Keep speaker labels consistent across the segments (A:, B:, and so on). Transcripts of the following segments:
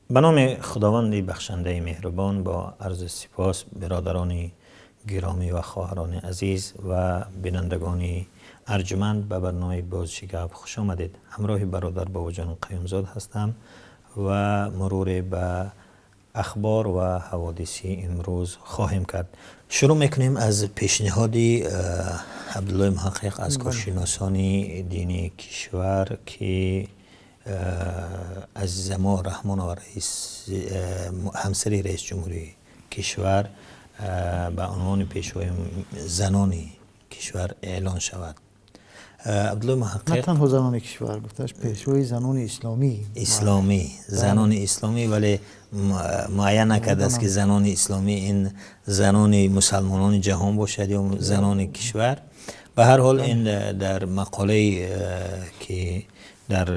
A: Ба номи Худованди бахшандаи меҳрубон, бо арзи сипос, бародарони гиромӣ ва хоҳарони азиз ва бинандагони арҷманд, ба барномаи Бозичаи Гап хуш омадед. Ҳамроҳи бародар Бобоҷон Қаюмзод ҳастам ва муруре ба ахбор ва ҳаводиси имрӯз хоҳем кард. Шурӯъ мекунем аз пешниҳоди Абдуллои Муҳаққиқ аз коршиносони динии кишвар, ки Азизамо Раҳмонова, ҳамсари раиси ҷумҳури кишвар, ба унвони пешвои занони кишвар эълон шавад. Абдуллои Муҳаққиқ
B: на танҳо занони кишвар, гуфташ пешвои занони исломӣ.
A: Исломӣ, занони исломӣ, вале муайян накардааст, ки занони исломӣ ин занони мусалмонони ҷаҳон бошад ё занони кишвар. Ба ҳар ҳол, ин дар мақолае, ки дар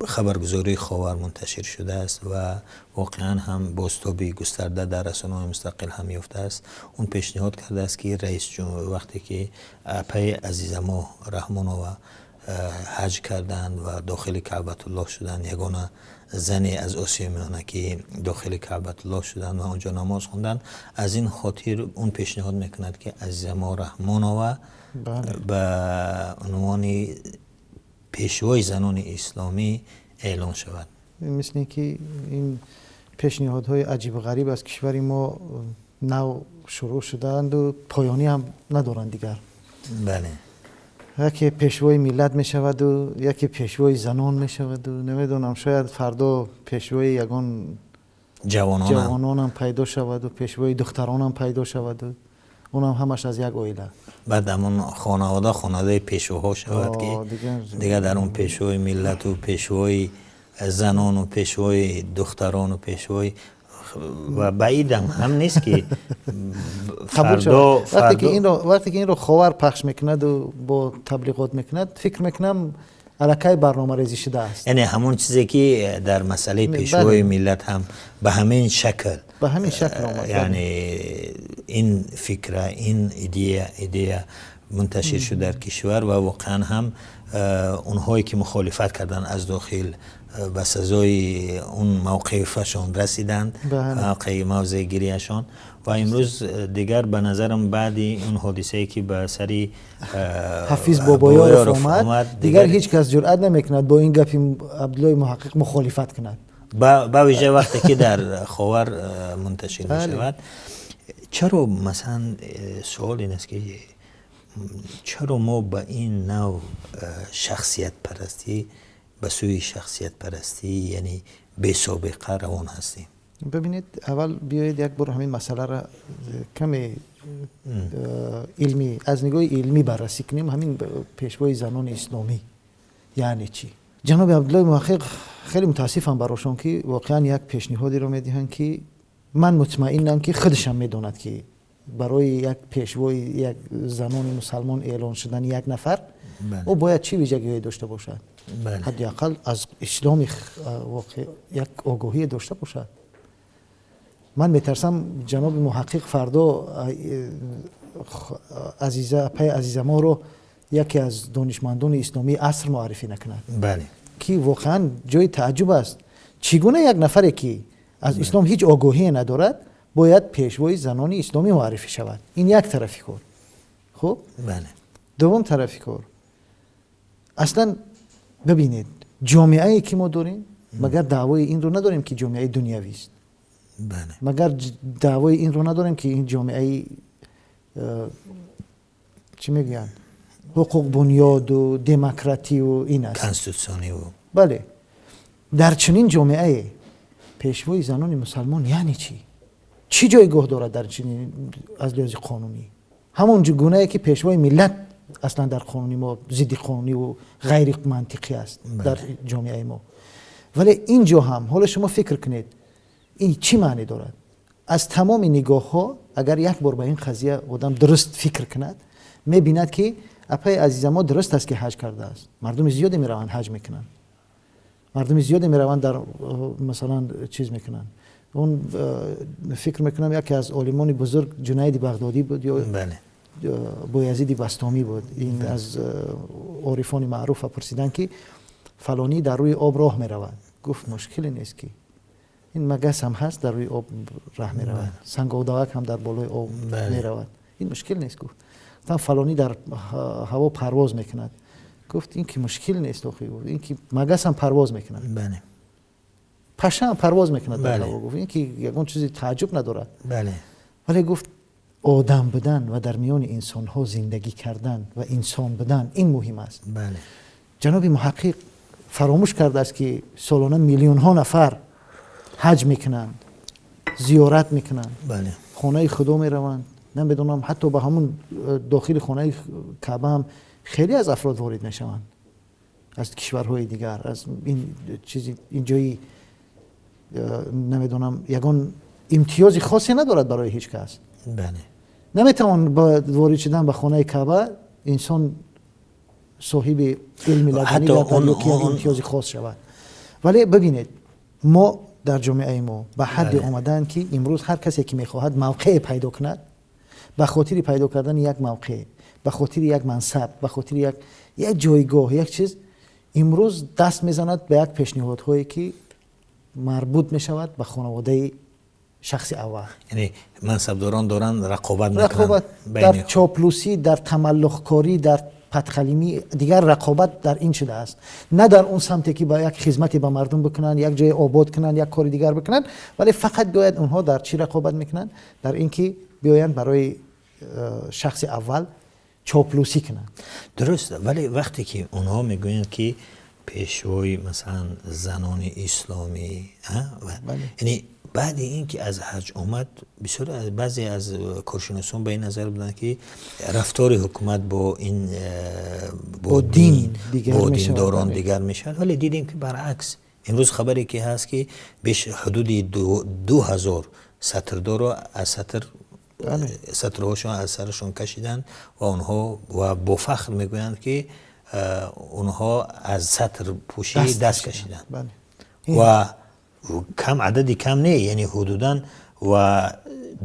A: хабаргузории Ховар мунташир шудааст ва воқеан ҳам бозтоби густарда дар расонаҳои мустақил ҳам ёфтааст, он пешниҳод кардааст, ки раис ҷумҳур вақте ки апаи Азизамо Раҳмонова ҳаҷ карданд ва дохили Каъбатуллоҳ шуданд, ягона зане аз Осиёи Миёна, ки дохили Каъбатуллоҳ шуданд ва онҷо намоз хонданд, аз ин хотир он пешниҳод мекунад, ки Азизамо Раҳмонова ба унвони пешвои занони исломӣ эълон шавад.
B: Мисли ин ки ин пешниҳодҳои аҷибу ғариб аз кишвари мо нав шурӯъ шудаанду поёнӣ ҳам надоранд дигар. Яке пешвои миллат мешаваду яке пешвои занон мешаваду, намедонам, шояд фардо пешвои ягон
A: ҷавононам
B: ҷавононам пайдо шаваду пешвои духтаронам пайдо шаваду, онам ҳамаш аз як оила.
A: Баъд ҳамон хонавода хонаводаи пешвоҳо шавад, ки дигар дар он пешвои миллату пешвои занону пешвои духтарону пешвои ва баъидам ҳам нест, ки фардо
B: вақте ки инро Ховар пахш мекунаду бо таблиғот мекунад, фикр мекунам, аллакай барномарезӣ шудааст.
A: Яъне ҳамон чизе, ки дар масъалаи пешвои миллат ҳам ба ҳамин шакл
B: ба ҳамин шакл омад.
A: Яъне ин фикра, ин идея мунташир шуд дар кишвар ва воқеан ҳам онҳое, ки мухолифат карданд аз дохил, ба сазои он мавқифашон расиданд, мавқеи мавзеъгириашон. Ва имрӯз дигар, ба назарам, баъди он ҳодисае, ки ба сари
B: Ҳафиз Бобоёров омад, дигар ҳеҷ кас ҷуръат намекунад бо ин гапи Абдуллои Муҳаққиқ мухолифат кунад.
A: Ба вижа вақте ки дар Ховар мунташир мешавад. Чаро, масалан, суол ин аст, ки чаро мо ба ин нав шахсиятпарастӣ, ба сӯи шахсиятпарастӣ, яъне бесобиқа равон ҳастем?
B: Бибинед, аввал биёед як бор ҳамин масъаларо каме илмӣ, аз нигоҳи илмӣ баррасӣ кунем. Ҳамин пешвои занони исломӣ яъне чӣ? Ҷаноби Абдуллои Муҳаққиқ, хеле мутаассифам барошон, ки воқеан як пешниҳодеро медиҳанд, ки ман мутмаинам, ки худашам медонад, ки барои як пешвои як занони мусалмон эълон шудани як нафар ӯ бояд чӣ вижагиҳое дошта бошад, ҳадди ақал аз исломи як огоҳие дошта бошад. Ман метарсам, ҷаноби Муҳаққиқ фардо Азиза, апаи Азизаморо яке аз донишмандони исломии аср муаррифӣ накунад, ки воқеан ҷои тааҷҷуб аст: чӣ гуна як нафаре, ки аз ислом ҳеҷ огоҳие надорад, бояд пешвои занони исломӣ муаррифӣ шавад? Ин як тарафи кор. Хуб, дуввум тарафи кор: аслан бибинед, ҷомеае, ки мо дорем, магар даъвои инро надорем, ки ҷомеаи дунявист? Магар даъвои инро надорем, ки ин ҷомеаи чӣ мегӯянд, ҳуқуқбунёду демократию ин аст?
A: Конститутсиониву.
B: Бале, дар чунин ҷомеае пешвои занони мусалмон яъне чӣ? Чӣ ҷойгоҳ дорад дар чунин аз лиҳози қонунӣ? Ҳамон гунае, ки пешвои миллат аслан дар қонуни мо зидди қонуниву ғайримантиқӣ аст дар ҷомеаи мо, вале ин ҷо ҳам ҳоло шумо фикр кунед, ин чӣ маъне дорад? Аз тамоми нигоҳҳо агар як бор ба ин қазия одам дуруст фикр кунад, мебинад, ки апаи Азизамо дуруст аст, ки ҳаҷ кардааст. Мардуми зиёде мераванд, ҳаҷ мекунанд, мардуми зиёде мераванд, дар масалан чиз мекунанд. Он фикр мекунам, яке аз олимони бузург Ҷунайди Бағдодӣ буд ё Боязиди Бастомӣ буд, ин аз орифони маъруфа пурсиданд, ки фалонӣ дар рӯи об роҳ меравад. Гуфт: «Мушкиле нест, ки Ин магас ҳам ҳаст, дар рӯи об раҳ меравад, сангодавак ҳам дар болои об меравад, ин мушкил нест, гуфт. Гуфтам, фалонӣ дар ҳаво парвоз мекунад. Гуфт, ин ки мушкил нест охи, ин ки магас ҳам парвоз мекунад, паша ҳам парвоз мекунад дар ҳаво, гуфт, ин ки ягон чизи тааҷҷуб надорад. Вале, гуфт, одам будан ва дар миёни инсонҳо зиндагӣ кардан ва инсон будан, ин муҳим аст. Ҷаноби Муҳаққиқ фаромӯш кардааст, ки солона миллионҳо нафар ҳаҷ мекунанд, зиёрат мекунанд, хонаи Худо мераванд. Намедонам, ҳатто ба ҳамун дохили хонаи Каъба ҳам хеле аз афрод ворид мешаванд аз кишварҳои дигар, аз ин чизи ин ҷои намедонам, ягон имтиёзи хосе надорад барои ҳеҷ кас. Наметавон ба ворид шудан ба хонаи Каъба инсон соҳиби илми ладунӣ гардад ё ки як имтиёзи хос шавад. Вале бибинед, мо дар ҷомеаи мо ба ҳадде омадаанд, ки имрӯз ҳар касе ки мехоҳад мавқеъе пайдо кунад, ба хотири пайдо кардани як мавқеъ, ба хотири як мансаб, ба хотири як ҷойгоҳ, як чиз, имрӯз даст мезанад ба як пешниҳодҳое, ки марбут мешавад ба хонаводаи шахси аввал.
A: Яъне мансабдорон доранд рақобат.
B: Рақобат дар чоплусӣ, дар тамаллуқкорӣ, дар патхалимӣ. Дигар рақобат дар ин шудааст, на дар он самте ки ба як хизмате ба мардум бикунанд, як ҷое обод кунанд, як кори дигар бикунанд. Вале фақат бояд онҳо дар чӣ рақобат мекунанд? Дар ин ки биёянд барои шахси аввал чоплусӣ кунанд.
A: Дуруст, вале вақте ки онҳо мегӯянд, ки пешвои, масалан, занони исломӣ, яъне баъди ин ки аз ҳаҷ омад, бисёр баъзе аз коршиносон ба ин назар буданд, ки рафтори ҳукумат бо ин
B: бо дин,
A: бо диндорон дигар мешавад. Вале дидем, ки баръакс, имрӯз хабаре ки ҳаст, ки беш ҳудуди 2000 сатрдорро аз сатр, сатрҳошон аз сарашон кашиданд ва онҳо ва бо фахр мегӯянд, ки онҳо аз сатр пӯшӣ даст кашиданд. Ва кам, адади кам не, яъне ҳудудан ва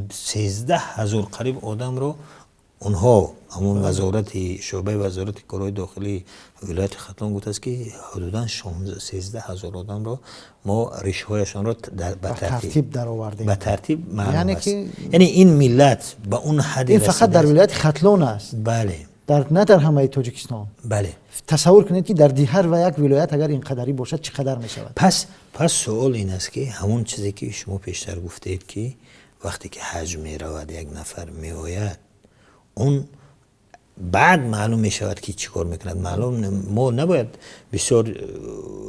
A: 13 000 қариб одамро онҳо, ҳамон вазорати, шӯъбаи вазорати корҳои дохилии вилояти Хатлон гуфтааст, ки ҳудудан 13 000 одамро мо ришҳояшонро
B: ба тартиб даровардем.
A: Ба тартиб маълум аст. Яъне ин миллат ба он ҳадде
B: Ин фақат дар вилояти Хатлон аст. На дар ҳамаи Тоҷикистон. Тасаввур кунед, ки дар ҳар ва як вилоят агар ин қадарӣ бошад, чӣ қадар мешавад?
A: Пас суол ин аст, ки ҳамон чизе ки шумо пештар гуфтед, ки вақте ки ҳаҷ меравад, як нафар меояд, он баъд маълум мешавад, ки чӣ кор мекунад. Маълум, мо набояд бисёр,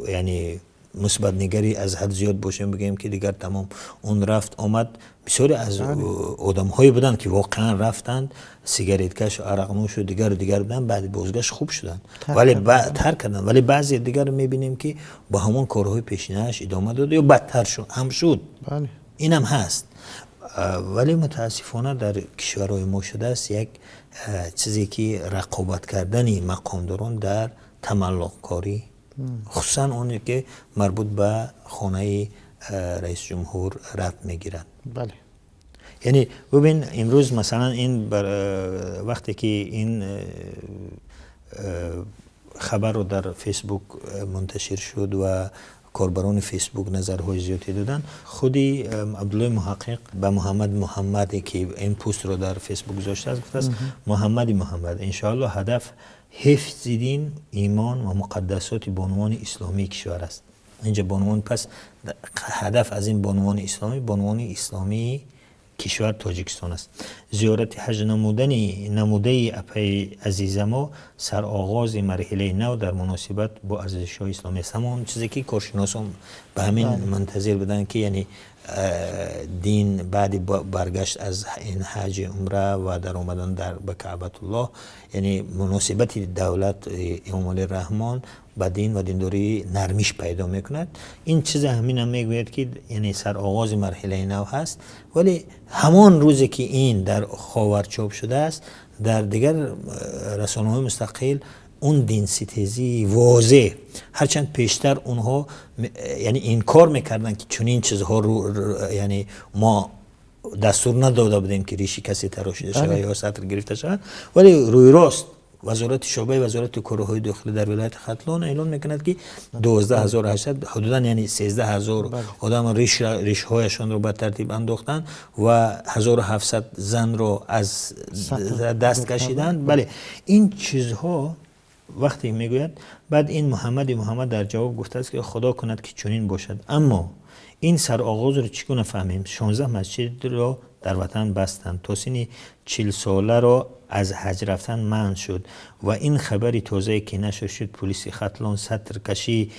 A: яъне, мусбатнигарӣ аз ҳад зиёд бошем, бигӯем, ки дигар тамом, он рафт омад. Бисёре аз одамҳое буданд, ки воқеан рафтанд, сигареткашу арақнӯшу дигару дигар буданд, баъди бозгашт хуб шуданд, вале тарк карданд. Вале баъзе дигар мебинем, ки бо ҳамон корҳои пешинааш идома дод ё бадтар ҳам шуд. Инам ҳаст. Вале мутаассифона дар кишварҳои мо шудааст як чизе, ки рақобат кардани мақомдорон дар тамаллуқкорӣ, хусусан оне ки марбут ба хонаи раисҷумҳур рабт мегирад. Яъне бубин, имрӯз, масалан, ин вақте ки ин хабарро дар Фейсбук мунташир шуд ва корбарони Фейсбук назарҳои зиёде доданд, худи Абдуллои Муҳаққиқ ба Муҳаммад Муҳаммаде, ки ин постро дар Фейсбук гузоштааст, гуфтааст: «Муҳаммади Муҳаммад, иншоалло, ҳадаф ҳифзи дин, имон ва муқаддасоти бонувони исломии кишвар аст». Инҷа бонувон, пас ҳадаф аз ин бонувони исломӣ, бонувони исломии кишвар Тоҷикистон аст. «Зиёрати ҳаҷ намудани намудаи апаи азизамо сароғози марҳилаи нав дар муносибат бо арзишҳои исломӣ аст». Ҳамон чизе ки коршиносон ба ҳамин мунтазир буданд, ки яъне дин баъди баргашт аз ин ҳаҷи умра ва даромадан ба Каъбатуллоҳ, яъне муносибати давлат Эмомалӣ Раҳмон ба дин ва диндорӣ нармиш пайдо мекунад. Ин чиза ҳаминам мегӯяд, ки яъне сароғози марҳилаи нав ҳаст. Вале ҳамон рӯзе ки ин дар Ховар чоп шудааст, дар дигар расонаҳои мустақил он динситезии возеҳ, ҳарчанд пештар онҳо, яъне, инкор мекарданд, ки чунин чизҳо, яъне мо дастур надода будем, ки риши касе тарошида шавад ё сатр гирифта шавад, вале рӯйрост Вазорати шӯъбаи вазорати корҳои дохилӣ дар вилояти Хатлон эълон мекунад, ки 12 800, ҳудудан яъне 13 000 одам ришҳояшонро ба тартиб андохтанд ва 1700 занро аз даст кашиданд. Бале, ин чизҳо вақте мегӯяд, баъд ин Муҳаммади Муҳаммад дар ҷавоб гуфтааст, ки Худо кунад, ки чунин бошад, аммо ин сароғозро чӣ гуна фаҳмем? 16 масҷидро дар ватан бастанд, то синни 40-соларо аз ҳаҷ рафтан манъ шуд ва ин хабари тозае, ки нашр шуд, пулиси Хатлон сатркашии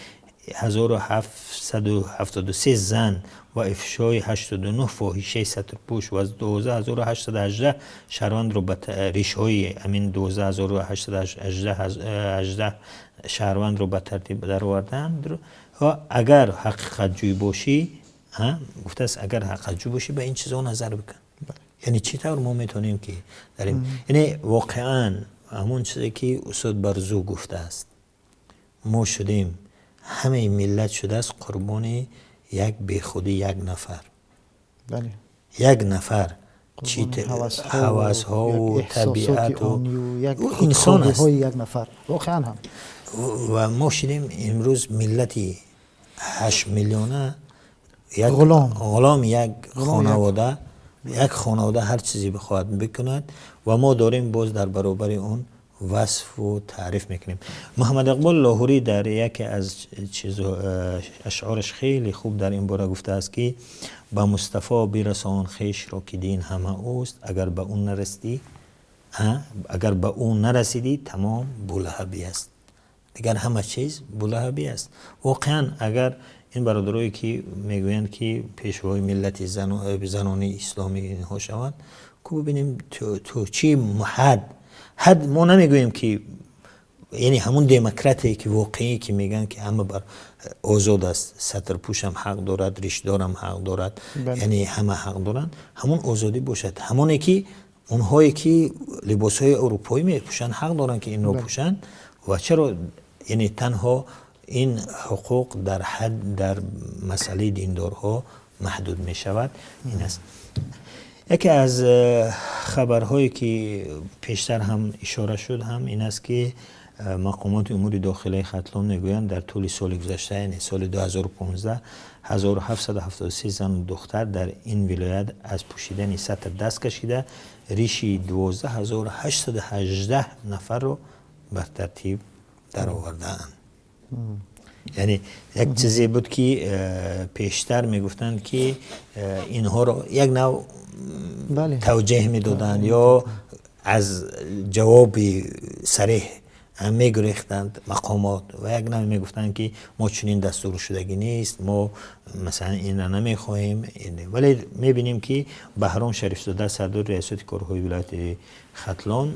A: 1773 зан ва ифшои 89 фоҳишаи сатрпӯш ва 12 818 шаҳрвандро ба ришҳои ҳамин 12 818 шаҳрвандро ба тартиб дароварданд. Агар ҳақиқатҷӯй бошӣ, гуфтааст, агар ҳақиқатҷӯй бошӣ, ба ин чизҳо назар бикун. Яъне чӣ тавр мо метавонем, ки дарем? Яъне воқеан ҳамон чизе, ки устод Барзу гуфтааст, мо шудем, ҳамаи миллат шудааст қурбони як бехудӣ, як нафар, як нафар ҳавасҳову табиату
B: инсон аст, як нафар воқеан ҳам.
A: Ва мо шудем имрӯз миллати 8 миллиона ғуломи як хонавода. Як хонавода ҳар чизе бихоҳад, бикунад ва мо дорем боз дар баробари он васфу таъриф мекунем. Муҳаммад Иқбол Лоҳурӣ дар яке аз ашъораш хеле хуб дар ин бора гуфтааст, ки ба Мустафо бирасон хешро, ки дин ҳама ӯст, агар ба ӯ нарасидӣ, агар ба ӯ нарасидӣ, тамом булаҳабӣ аст, дигар ҳама чиз булаҳабӣ аст. Воқеан, агар ин бародарое, ки мегӯянд, ки пешвои миллати занони исломӣ инҳо шаванд, ку бибинем то чӣ ҳад. Мо намегӯем, ки яъне ҳамун демократие, ки воқеӣ, ки мегӯянд, ки ҳама бар озод аст, сатрпӯшам ҳақ дорад, ришдорам ҳақ дорад, яъне ҳама ҳақ доранд, ҳамун озодӣ бошад. Ҳамоне, ки онҳое, ки либосҳои аврупоӣ мепӯшанд, ҳақ доранд, ки инро пӯшанд. Ва чаро яъне танҳо ин ҳуқуқ дар ҳад дар масъалаи диндорҳо маҳдуд мешавад? Ин аст. Яке аз хабарҳое, ки пештар ҳам ишора шуд, ҳам ин аст, ки мақомоти умури дохилаи Хатлон мегӯянд, дар тӯли соли гузашта, яъне соли 2015, 1773 зану духтар дар ин вилоят аз пӯшидани сатр даст кашида, риши 12 818 нафарро ба тартиб даровардаанд. Яъне як чизе буд, ки пештар мегуфтанд, ки инҳоро як нав тавҷеҳ медоданд ё аз ҷавоби сареҳ мегурехтанд мақомот ва як нав мегуфтанд, ки мо чунин дастуршудагӣ нест, мо масалан инро намехоҳем. Вале мебинем, ки Баҳром Шарифзода, сардори раёсати корҳои вилояти Хатлон,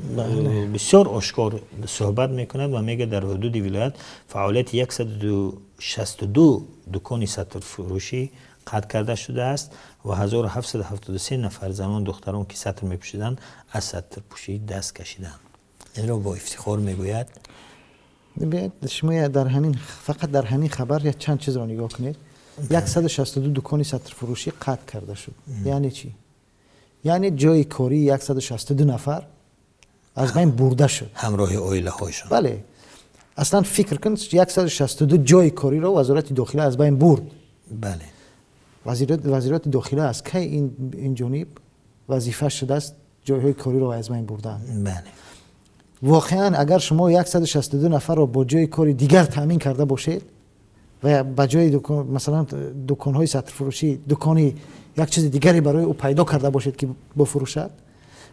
A: бисёр ошкор суҳбат мекунад ва мегӯяд, дар ҳудуди вилоят фаъолияти 162 дукони сатрфурӯшӣ қатъ карда шудааст ва 1773 нафар занон, духтарон, ки сатр мепӯшиданд, аз сатрпӯшӣ даст кашиданд. Инро бо ифтихор мегӯяд.
B: Шумо дар ҳамин, фақат дар ҳамин хабар як чанд чизро нигоҳ кунед. 162 дукони сатрфурӯшӣ қатъ карда шуд, яъне чӣ? Яъне ҷои кории 162 нафар аз байн бурда шуд.
A: Ҳамроҳи оилаҳояшон.
B: Бале, аслан фикр кун, 162 ҷои кориро Вазорати дохила аз байн бурд. Вазорати дохила аз кай ин ҷониб вазифа шудааст ҷойҳои кориро аз байн бурдан? Воқеан, агар шумо 162 нафарро бо ҷои кори дигар таъмин карда бошед ва ба ҷои, масалан, дуконҳои сатрфурӯшӣ дукони як чизи дигаре барои ӯ пайдо карда бошед, ки бифурӯшад,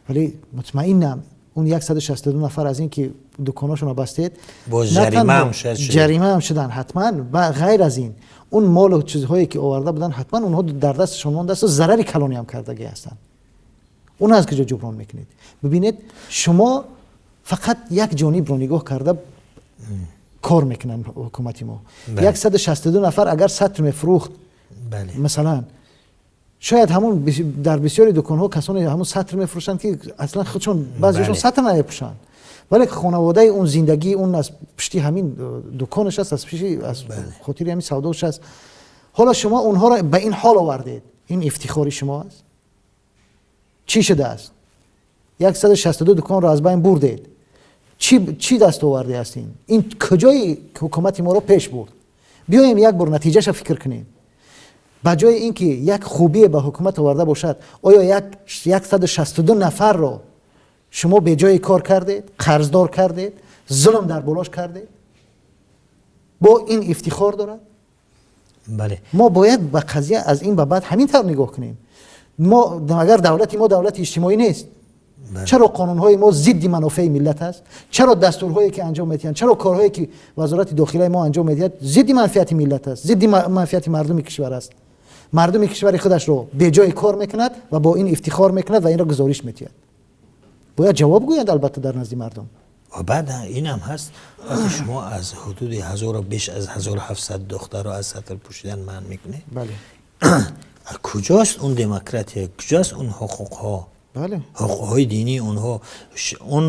B: вале мутмаинам, он 162 нафар аз ин ки дуконошонро бастед, ҷаримаам шуданд ҳатман. Ғайр аз ин, он молу чизҳое, ки оварда буданд, ҳатман онҳо дар дасташон мондааст, зарари калониам кардагӣ ҳастанд. Он аз куҷо ҷуброн мекунед? Бибинед, шумо фақат як ҷонибро нигоҳ карда кор мекунанд ҳукумати мо. 162 нафар агар сатр мефурӯхт, масалан, шояд ҳамон дар бисёри дуконҳо касоне ҳамон сатр мефурӯшанд, ки аслан худшон баъзеашон сатр намепӯшанд, вале хонаводаи он, зиндагии он аз пушти ҳамин дуконаш аст, аз пиши аз хотири ҳамин савдош аст. Ҳоло шумо онҳоро ба ин ҳол овардед. Ин ифтихори шумо аст? Чӣ шудааст? 162 дуконро аз байн бурдед. Чӣ дастоварде аст ин? Ин куҷои ҳукумати моро пеш бурд? Биёем, як бор натиҷаша фикр кунем. Ба ҷои ин ки як хубие ба ҳукумат оварда бошад, оё 162 нафарро шумо беҷои кор кардед, қарздор кардед, зулм дар болош кардед? Бо ин ифтихор дорад?
A: Бале.
B: Мо бояд ба қазия аз ин ба баъд ҳамин тавр нигоҳ кунем. Мо агар давлати мо давлати иҷтимоӣ нест, чаро қонунҳои мо зидди манофеи миллат аст? Чаро дастурҳое ки анҷом медиҳанд, чаро корҳое ки вазорати дохилаи мо анҷом медиҳад, зидди манфиати миллат аст, зидди манфиати мардуми кишвар аст? Мардуми кишвари худашро беҷои кор мекунад ва бо ин ифтихор мекунад ва инро гузориш медиҳад. Бояд ҷавоб гӯянд, албатта, дар назди мардум.
A: Ва баъд инам ҳаст, вақте шумо аз ҳудуди ҳазору беш аз 1700 духтарро аз сатр пӯшидан манъ мекунед, куҷост он демократия, куҷост он ҳуқуқҳо, ҳуқуқҳои динии онҳо? Он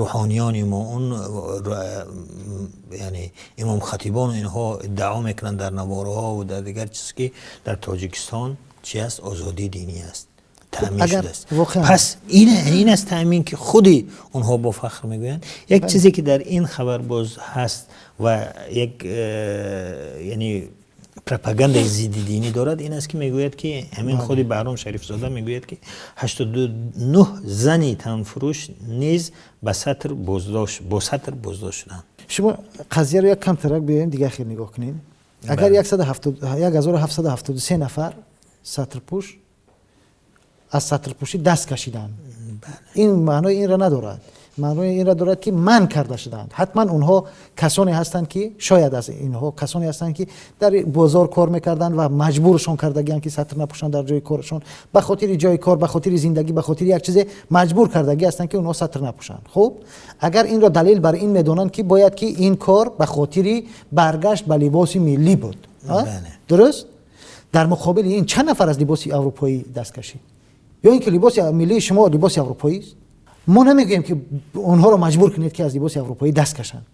A: рӯҳониёни мо, он яъне имомхатибон, инҳо иддао мекунанд дар наворҳо ва дар дигар чиз, ки дар Тоҷикистон чи аст? Озодии динӣ аст, таъмин шудааст. Пас ин аст таъмин, ки худи онҳо бо фахр мегӯянд. Як чизе ки дар ин хабар боз ҳаст ва як яъне пропагандаи зидди динӣ дорад, ин аст, ки мегӯяд, ки ҳамин худи Баҳром Шарифзода мегӯяд, ки 89 зани танфурӯш низ ба сатр боздошт бо сатр боздошт шуданд.
B: Шумо қазияро як камтарак биёем, дигар хел нигоҳ кунем. Агар 1773 нафар сатрпӯш аз сатрпӯшӣ даст кашиданд, ин маънои инро надорад, маънои инро дорад, ки манъ карда шуданд. Ҳатман онҳо касоне ҳастанд, ки шояд аз инҳо касоне ҳастанд, ки дар бозор кор мекарданд ва маҷбуршон кардагианд, ки сатр напӯшанд дар ҷои корашон. Ба хотири ҷои кор, ба хотири зиндагӣ, ба хотири як чизе маҷбур кардагӣ ҳастанд, ки онҳо сатр напӯшанд. Хуб, агар инро далел бар ин медонанд, ки бояд ки ин кор ба хотири баргашт ба либоси миллӣ буд, дуруст? Дар муқобили ин чанд нафар аз либоси аврупоӣ даст кашид? Ё ин ки либоси миллии шумо либоси аврупоист? Мо намегӯем, ки онҳоро маҷбур кунед, ки аз либоси аврупоӣ даст кашанд,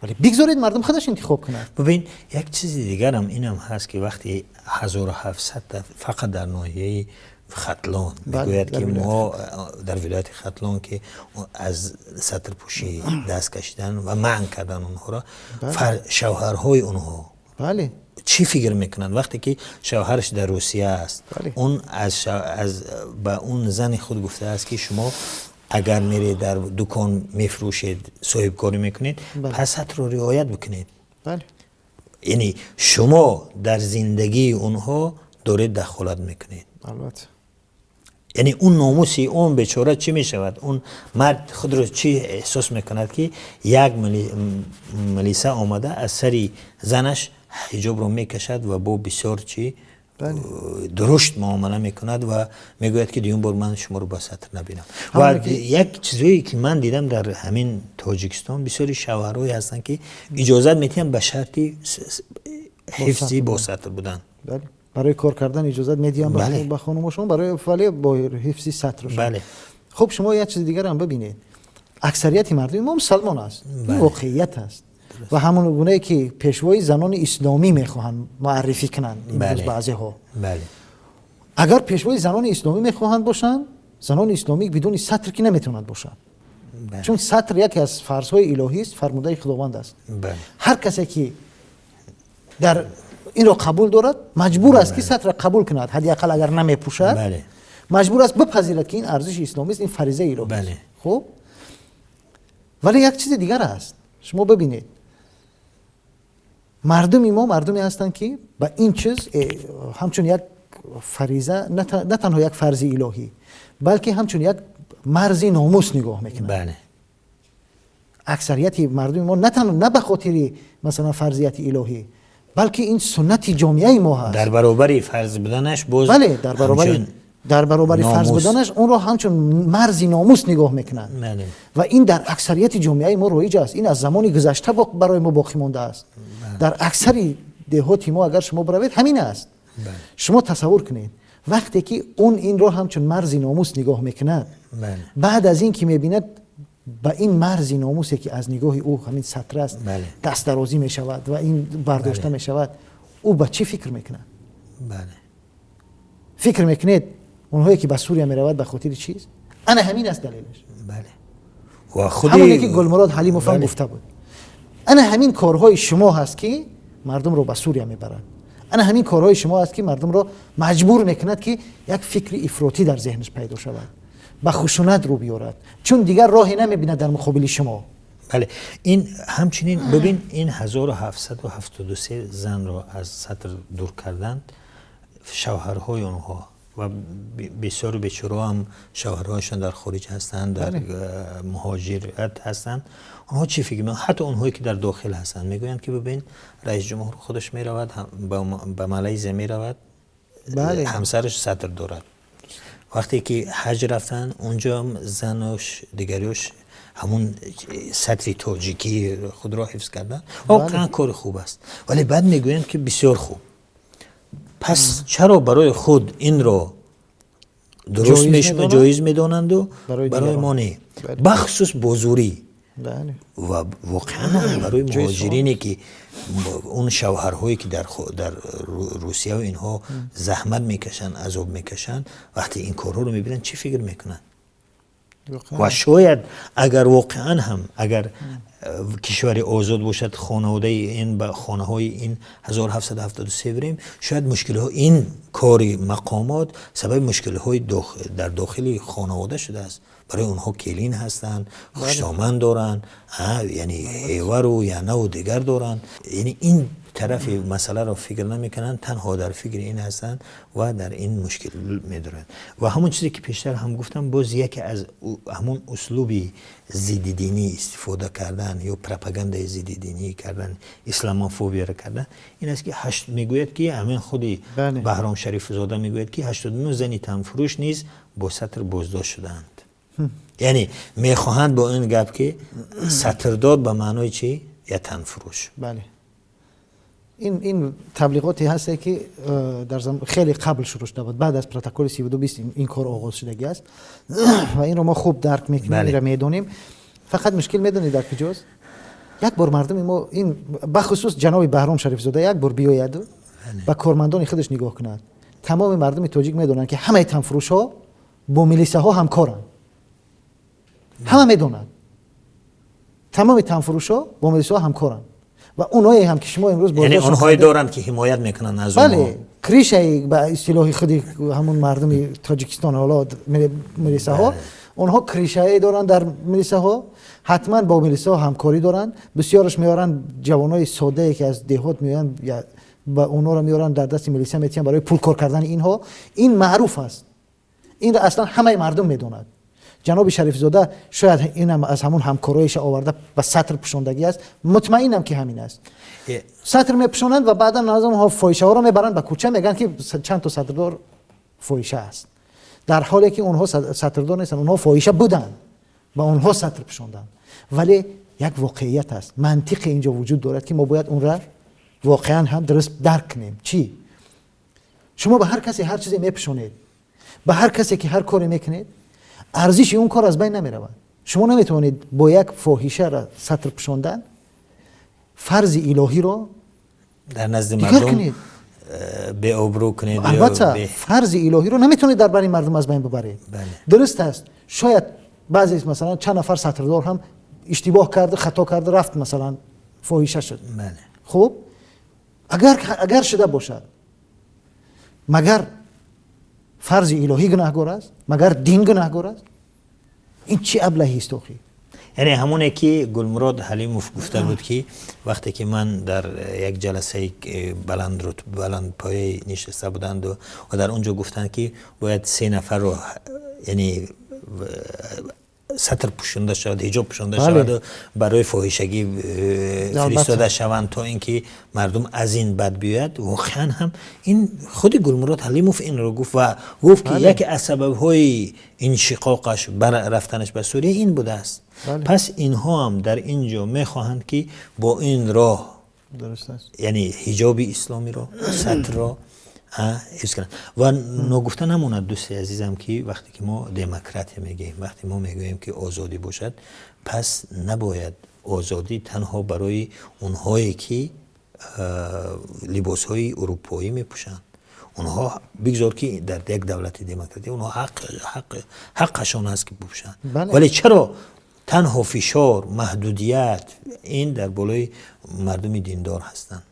B: вале бигзоред мардум худаш интихоб кунад.
A: Бибин, як чизи дигарам инам ҳаст, ки вақте 1700 фақат дар ноҳияи Хатлон мегӯяд, ки мо дар вилояти Хатлон, ки аз сатрпӯшӣ даст кашидан ва манъ кардан онҳоро, шавҳарҳои онҳо чӣ фикр мекунанд, вақте ки шавҳараш дар Русия аст, он аз ба он зани худ гуфтааст, ки шумо агар меред, дар дукон мефурӯшед, соҳибкорӣ мекунед, пас сатрро риоят бикунед. Яъне шумо дар зиндагии онҳо доред дахолат мекунед.
B: Албатта.
A: Яъне он номуси он бечора чӣ мешавад? Он мард худро чӣ эҳсос мекунад, ки як милиса омада, аз сари занаш ҳиҷобро мекашад ва бо бисёр чӣ дурушт муомала мекунад ва мегӯяд, ки дуюм бор ман шуморо ба сатр набинам? Ва як чизое ки ман дидам, дар ҳамин Тоҷикистон бисёри шавҳарҳое ҳастанд, ки иҷозат медиҳанд ба шарти ҳифзи бо сатр будан.
B: Барои кор кардан иҷозат медиҳанд ба хонумошон, барои, вале бо ҳифзи сатршон. Хуб, шумо як чизи дигарам бибинед. Аксарияти мардуми мо мусалмон аст, ин воқеият аст. Ва ҳамон гунае ки пешвои занони исломӣ мехоҳанд муаррифӣ кунанд имрӯз баъзеҳо, агар пешвои занони исломӣ мехоҳанд бошанд, занони исломӣ бидуни сатр ки наметавонанд бошанд, чун сатр яке аз фарзҳои илоҳист, фармудаи Худованд аст. Ҳар касе ки дар инро қабул дорад, маҷбур аст, ки сатра қабул кунад. Ҳадди ақал агар намепӯшад, маҷбур аст бипазирад, ки ин арзиши исломист, ин фаризаи илоҳист. Хуб, вале як чизи дигар аст. Шумо бибинед, мардуми мо мардуме ҳастанд, ки ба ин чиз ҳамчун як фариза, на танҳо як фарзи илоҳӣ, балки ҳамчун як марзи номус нигоҳ мекунанд. Аксарияти мардуми мо на танҳо на ба хотири, масалан, фарзияти илоҳӣ, балки ин суннати ҷомеаи мо ҳаст.
A: Дар баробари фарз буданаш боз
B: бале, дар баробари фарз буданаш онро ҳамчун марзи номус нигоҳ мекунанд. Ва ин дар аксарияти ҷомеаи мо роиҷ аст. Ин аз замони гузашта барои мо боқӣ мондааст. Дар аксари деҳоти мо агар шумо биравед, ҳамин аст. Шумо тасаввур кунед, вақте ки он инро ҳамчун марзи номус нигоҳ мекунад, баъд аз ин ки мебинад, ба ин марзи номусе, ки аз нигоҳи ӯ ҳамин сатр аст, дастдарозӣ мешавад ва ин бардошта мешавад, ӯ ба чӣ фикр мекунад? Фикр мекунед, онҳое ки ба Сурия меравад, ба хотири чиз? Ана ҳамин аст далелаш.
A: Бале. Ва худи
B: ҳамоне ки Гулмурод Ҳалимов ҳам гуфта буд. Ана ҳамин корҳои шумо ҳаст, ки мардумро ба Сурия мебарад. Ана ҳамин корҳои шумо аст, ки мардумро маҷбур мекунад, ки як фикри ифротӣ дар зеҳнаш пайдо шавад, ба хушунат рӯ биёрад, чун дигар роҳе намебинад дар муқобили шумо.
A: Бале, ин ҳамчунин бибин, ин 1773 занро аз сатр дур карданд, шавҳарҳои онҳо ва бисёру бечораҳо ҳам шавҳарҳояшон дар хориҷ ҳастанд, дар муҳоҷират ҳастанд. Онҳо чӣ фикр мекунанд? Ҳатто онҳое ки дар дохил ҳастанд мегӯянд, ки бибин, раис ҷумҳур худаш меравад, ба Малайзия меравад, ҳамсараш сатр дорад. Вақте ки ҳаҷ рафтанд, онҷо занаш дигариёш ҳамун сатри тоҷикӣ худро ҳифз карданд. Воқеан кори хуб аст, вале баъд мегӯянд, ки бисёр хуб, пас чаро барои худ инро дуруст ҷоиз медонанду барои мо не, бахусус бо зӯрӣ? Ва воқеан барои муҳоҷирине, ки он шавҳарҳое ки дар Русияу инҳо заҳмат мекашанд, азоб мекашанд, вақте ин корҳоро мебинанд, чӣ фикр мекунанд? Ва шояд агар воқеан ҳам агар кишвари озод бошад, хонаводаи ин ба хонаҳои ин 1773 бирем, шояд мушкилиҳо, ин кори мақомот сабаби мушкилиҳои дар дохили хонавода шудааст. Барои онҳо келин ҳастанд, хуштоман доранд, яъне ҳевару янаву дигар доранд. Яъне ин тарафи масъаларо фикр намекунанд, танҳо дар фикри ин ҳастанд ва дар ин мушкил медоранд. Ва ҳамон чизе ки пештар ҳам гуфтам, боз яке аз ҳамон услуби зиддидинӣ истифода кардан ё пропагандаи зиддидинӣ кардан, исламофобияро кардан ин аст, ки мегӯяд, ки ҳамин худи Баҳром Шарифзода мегӯяд, ки 89 зани танфурӯш низ бо сатр боздошт шудаанд. Яъне мехоҳанд бо ин гап, ки сатрдор ба маънои чи? Я танфурӯш.
B: Бале, ин таблиғоте ҳасте, ки дар хеле қабл шурӯъ шуда буд. Баъд аз протоколи 3220 ин кор оғоз шудагӣ аст ва инро мо хуб дарк мекунем, инро медонем. Фақат мушкил медонед дар куҷост? Як бор мардуми мо, ин бахусус ҷаноби Баҳром Шарифзода, як бор биёяду ба кормандони худаш нигоҳ кунад. Тамоми мардуми тоҷик медонанд, ки ҳамаи танфурӯшҳо бо милисаҳо ҳамкоранд. Ҳама медонанд, тамоми танфурӯшҳо бо милисаҳо ҳамкоранд ва онҳое ҳам ки шумо имрӯз
A: Яъне онҳое доранд, ки ҳимоят мекунанд аз
B: Бале, крыша и ба истилоҳи худи ҳамун мардуми Тоҷикистон, ҳоло милисаҳо, онҳо крыша е доранд дар милисаҳо, ҳатман бо милисаҳо ҳамкорӣ доранд. Бисёраш меоранд ҷавонои соддае, ки аз деҳот меоянд, ба онҳоро меоранд, дар дасти милиса метиҳанд барои пул кор кардани инҳо. Ин маъруф аст, инро аслан ҳамаи мардум медонад. Ҷаноби Шарифзода шояд инам аз ҳамун ҳамкороиша оварда ба сатр пӯшондагӣ аст. Мутмаинам, ки ҳамин аст. Сатр мепӯшонанд ва баъдан аз онҳо фоҳишаҳоро мебаранд ба кӯча, мегӯянд, ки чанд то сатрдор фоҳиша аст, дар ҳоле ки онҳо сатрдор нестанд, онҳо фоҳиша буданд, ба онҳо сатр пӯшонданд. Вале як воқеият аст, мантиқе инҷо вуҷуд дорад, ки мо бояд онра воқеан ҳам дуруст дарк кунем. Чӣ? Шумо ба ҳар касе ҳар чизе мепӯшонед, ба ҳар касе ки ҳар коре мекунед, арзиши он кор аз байн намеравад. Шумо наметавонед бо як фоҳишара сатр пӯшондан фарзи илоҳиро
A: дар назди мардум беобрӯ кунед.
B: Албатта, фарзи илоҳиро наметавонед дар бари мардум аз байн бибаред. Дуруст аст, шояд баъзе, масалан, чанд нафар сатрдор ҳам иштибоҳ карда, хато карда рафт, масалан, фоҳиша шуд. Хуб, агар шуда бошад, магар фарзи илоҳӣ гунаҳгор аст? Магар дин гунаҳгор аст? Ин чӣ аблаҳист охи?
A: Яъне ҳамоне ки Гулмурод Ҳалимов гуфта буд, ки вақте ки ман дар як ҷаласаи баландпоя нишаста буданду ва дар он ҷо гуфтанд, ки бояд се нафарро, яъне сатр пӯшонда шавад, ҳиҷоб пӯшонда шаваду барои фоҳишагӣ фиристода шаванд, то ин ки мардум аз ин бад биёяд. Воқеан ҳам ин худи Гулмурод Ҳалимов инро гуфт ва гуфт, ки яке аз сабабҳои иншиқоқаш, рафтанаш ба Сурия ин будааст. Пас инҳо ҳам дар ин ҷо мехоҳанд, ки бо ин роҳ, яъне ҳиҷоби исломиро, сатрро ҳифз кунанд. Ва ногуфта намонад, дӯсти азизам, ки вақте ки мо демократия мегӯем, вақте мо мегӯем, ки озодӣ бошад, пас набояд озодӣ танҳо барои онҳое, ки либосҳои урупоӣ мепӯшанд. Онҳо бигзор, ки дар як давлати демократӣ онҳо ҳаққашон аст, ки бипӯшанд. Вале чаро танҳо фишор, маҳдудият ин дар болои мардуми диндор ҳастанд?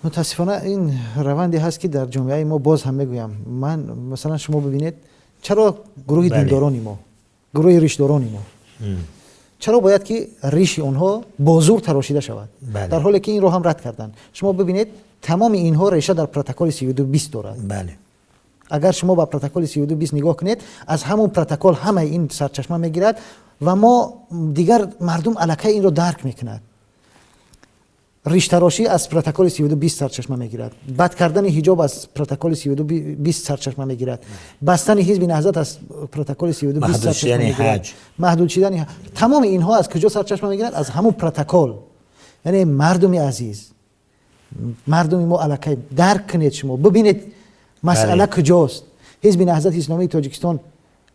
B: Мутаассифона, ин раванде ҳаст, ки дар ҷомеаи мо, боз ҳам мегӯям ман, масалан, шумо бибинед, чаро гурӯҳи диндорони мо, гурӯҳи ришдорони мо, чаро бояд ки риши онҳо бо зур тарошида шавад, дар ҳоле ки инро ҳам рад карданд? Шумо бибинед, тамоми инҳо реша дар протоколи 3220 дорад. Агар шумо ба протоколи 3220 нигоҳ кунед, аз ҳамон протокол ҳамаи ин сарчашма мегирад ва мо дигар мардум аллакай инро дарк мекунад. Риштарошӣ аз протоколи 3220 сарчашма мегирад, бад кардани ҳиҷоб аз протоколи 3220 сарчашма мегирад, бастани Ҳизби Наҳзат аз протоколи 3220 сарчашма мегирад, маҳдуд шидани тамоми инҳо аз куҷо сарчашма мегирад? Аз ҳамон протокол. Яъне, мардуми азиз, мардуми мо, аллакай дарк кунед, шумо бибинед, масъала куҷост. Ҳизби Наҳзати Исломии Тоҷикистон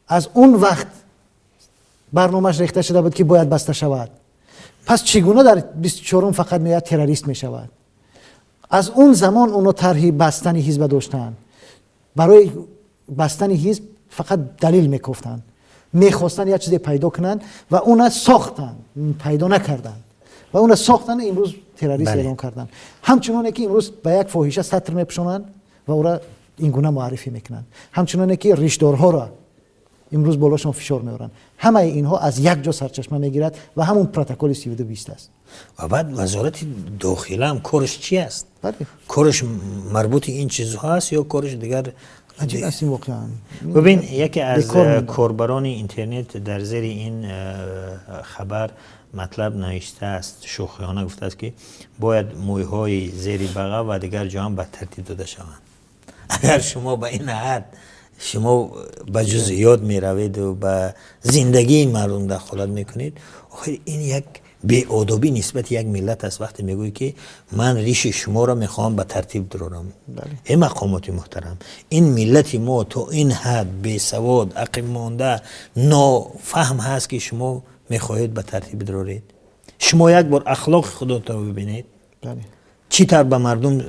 B: аз он вақт барномааш рехта шуда буд, ки бояд баста шавад. Пас чӣ гуна дар 24-ум фақат меояд, террорист мешавад? Аз он замон онҳо тарҳи бастани ҳизба доштанд. Барои бастани ҳизб фақат далел мекофтанд, мехостанд як чизе пайдо кунанд ва она сохтанд, пайдо накарданд ва она сохтанд. Имрӯз террорист эълон карданд, ҳамчуноне ки имрӯз ба як фоҳиша сатр мепӯшонанд ва ӯра ин гуна муаррифӣ мекунанд, ҳамчуноне ки ришдорҳоро имрӯз болошон фишор меоранд. Ҳамаи инҳо аз як ҷо сарчашма мегирад ва ҳамон протоколи 3220 аст.
A: Ва баъд Вазорати дохила ҳам кораш чи аст? Кораш марбути ин чизҳо аст ё кораш дигар?
B: Аҷиб аст ин воқеан.
A: Бибин, яке аз корбарони интернет дар зери ин хабар матлаб навиштааст, шӯхиёна гуфтааст, ки бояд мӯйҳои зери баға ва дигар ҷо ҳам ба тартиб дода шаванд. Агар шумо ба ин ҳад шумо ба ҷузъиёт мераведу ба зиндагии мардум дахолат мекунед, охир ин як беодобӣ нисбати як миллат аст, вақте мегӯӣ, ки ман риши шуморо мехоҳам ба тартиб дурорам. Э мақомоти муҳтарам, ин миллати мо то ин ҳад бесавод, ақибмонда, нофаҳм ҳаст, ки шумо мехоҳед ба тартиб дуроред? Шумо як бор ахлоқи худотро бибинед, чӣ тавр ба мардум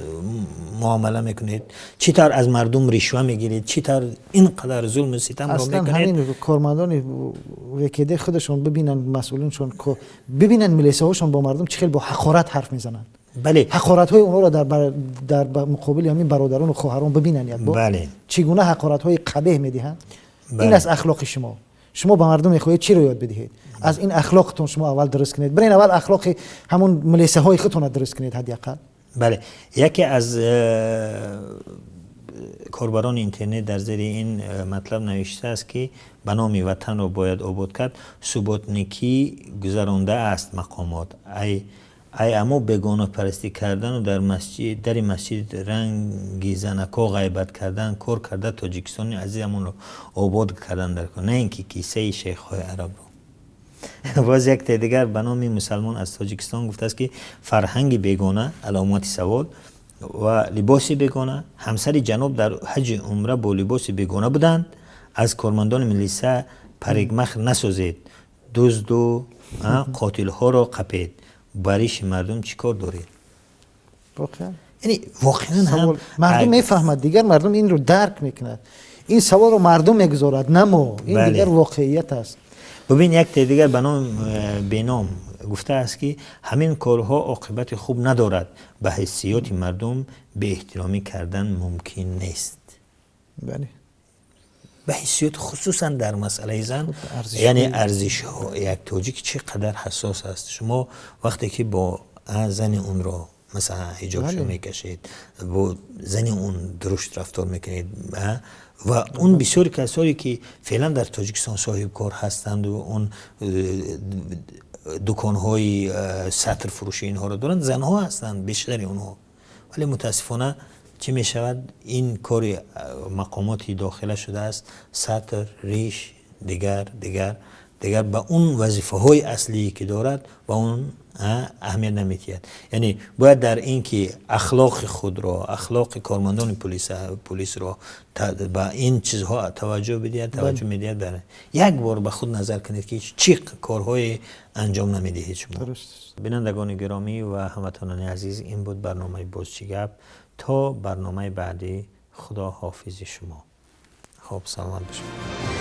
A: муомала мекунед, чӣ тавр аз мардум ришва мегиред, чӣ тавр ин қадар зулму ситамро мекунед.
B: Ҳамин кормандони ВКД худашон бибинанд, масъулиншон бибинанд, милисаҳошон бо мардум чӣ хел бо ҳақорат ҳарф мезананд. Ҳақоратҳои онҳоро дар муқобили ҳамин бародарону хоҳарон бибинанд як бор, чӣ гуна ҳақоратҳои қабеҳ медиҳанд. Ин аст ахлоқи шумо. Шумо ба мардум мехоҳед чиро ёд бидиҳед? Аз ин ахлоқтон шумо аввал дуруст кунед. Бирен, аввал ахлоқи ҳамон милисаҳои худтонро дуруст кунед ҳадди ақал.
A: Бале, яке аз корбарони интернет дар зери ин матлаб навиштааст, ки ба номи ватанро бояд обод кард субботникӣ гузарондааст мақомот. Ай аммо бегонапарастӣ кардану дар масҷид, дари масҷид ранги занако ғайбат кардан, кор карда Тоҷикистони азизамонро обод кардан дар кор, на ин ки кисаи шейхҳои арабро. Боз якте дигар ба номи мусалмон аз Тоҷикистон гуфтааст, ки фарҳанги бегона аломати савол ва либоси бегона. Ҳамсари ҷаноб дар ҳаҷи умра бо либоси бегона буданд. Аз кормандони милиса парикмахер насозед, дузду қотилҳоро қапед, ба риши мардум чӣ кор доред? Яъне воқеан ҳам
B: мардум мефаҳмад дигар, мардум инро дарк мекунад. Ин саволро мардум мегузорад, на мо. Ин дигар воқеият аст.
A: Бибин, якте дигар ба ном беном гуфтааст, ки ҳамин корҳо оқибати хуб надорад, ба ҳиссиёти мардум беэҳтиромӣ кардан мумкин нест. Ба ҳиссиёт, хусусан дар масъалаи зан, яъне арзишҳо. Як тоҷик чӣ қадар ҳассос аст. Шумо вақте ки бо зани онро, масалан, ҳиҷобшо мекашед, бо зани он дурушт рафтор мекунед ва он бисёри касоне ки феълан дар Тоҷикистон соҳибкор ҳастанду он дуконҳои сатрфурӯши инҳоро доранд, занҳо ҳастанд бештари онҳо. Вале мутаассифона, чӣ мешавад, ин кори мақомоти дохила шудааст: сатр, риш, дигар, дигар, дигар. Ба он вазифаҳои аслие ки дорад, ба он аҳамият намедиҳад. Яъне бояд дар ин ки ахлоқи худро, ахлоқи кормандони полисро ба ин чизҳо таваҷҷӯҳ бидиҳад, таваҷҷӯҳ медиҳад. Дар як бор ба худ назар кунед, ки чӣ корҳое анҷом намедиҳед шумо. Бинандагони гиромӣ ва ҳамватанони азиз, ин буд барномаи «Боз чӣ гап». То барномаи баъдӣ. Худо ҳофизи шумо. Хуб, саломат бошед.